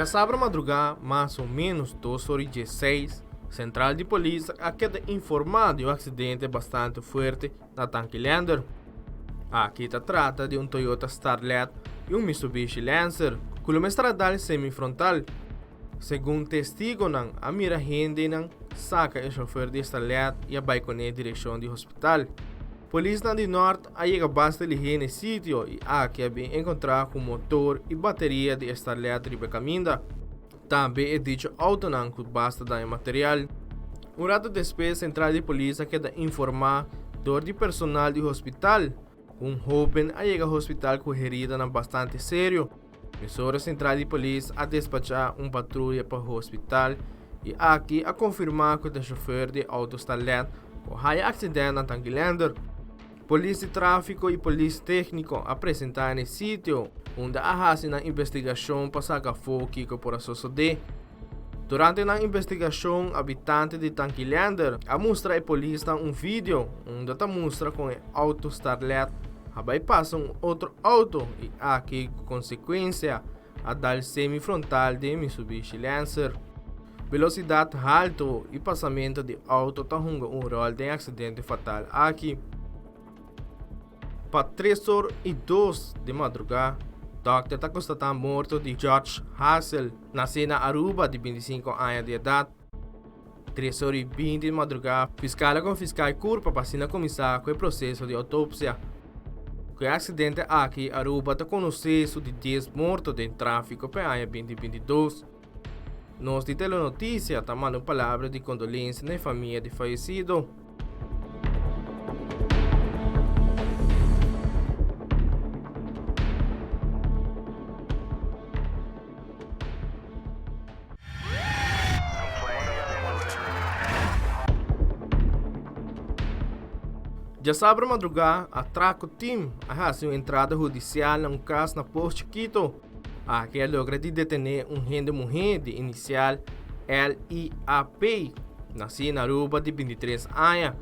Djasabra madrugá mas o ménos dos or i diesseis, sentral di polis a keda informá di un aksidente bastante fuerte na Tankilander. Aki ta trata di un Toyota Starlet i un Mitsubishi Lancer ku lo mester a dal semifrontal. Segun testigonan a mira hendenan saka e shofer di e Starlet i a bai kuné direkshon di hospital. Polisnan di Nort a yega basta lihé n'e sitio i aki a bin enkontrá ku motor i bateria di e Starlet riba e kaminda. Tambe e dicho outonan ku basta daño material. Un rato despues sentral di polis a keda informá dor di personal di hospital ku un hóben a yega hospital ku heridanan bastante serio. Mesora sentral di polis a despachá un patruya pa hospital i aki a konfirmá ku ta shofer di e outo Starlet ku haya aksident na Tankilander. Polis di tráfiko i polis tékniko a presentá na e sitio unda a hasi nan investigashon pa saka afó kiko por a sosodé. Durante nan investigashon abitante di Tankilander a mustra e polisnan un video unda ta mustra kon e outo Starlet a bai pasa un otro outo i aki ku konsekuensia a dal semi frontal den e Mitsubishi Lancer. Velosidat haltu i pasamentu di outo ta hunga un ròl den e aksidente fatal aki. Pa tres or i dos di madrugá, dòkter ta konstatá morto di George Hassel, nasé na Aruba di 25 aña di edat. Tres or i 20 di madrugá, fiskal a konfiská e kurpa pa asina kuminsá ku e proseso di outopsia. Ku e aksidente aki, Aruba ta konosé su di dies morto den tráfiko pa e aña 2022. Nos di Telenoticia ta manda un palabra di kondolensia na e famia di fayesido. Djasabra madrugá, Atraco Team a hasi un entrada hudisial na un kas na Pos Chikito. Aki a logra di detené un hende muhé di inisial LIAP, nasí na Aruba di 23 aña,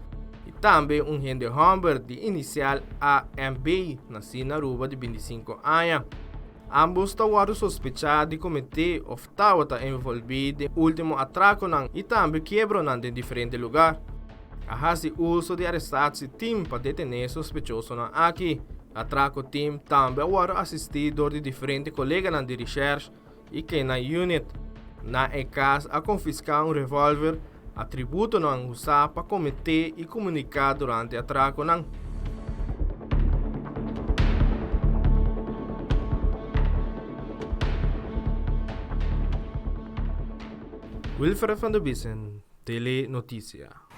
i tambe un hende hòmber di inisial AMB, nasí na Aruba di 25 aña. Ambos ta wòrdu sospechá di kometé òf tabata envolví den último atrakonan i tambe kiebronan den diferente lugá. A hasi uso di arestatie team pa detené e sospechosonan aki. Atrako team tambe a wòrdu asistí dor di diferente koleganan di reshèrsh i K-nine unit. Na e kas a konfiská un revòlver, atributonan usá pa kometé i komuniká durante atrakonan. Wilfred van der Biesen, Tele Noticia.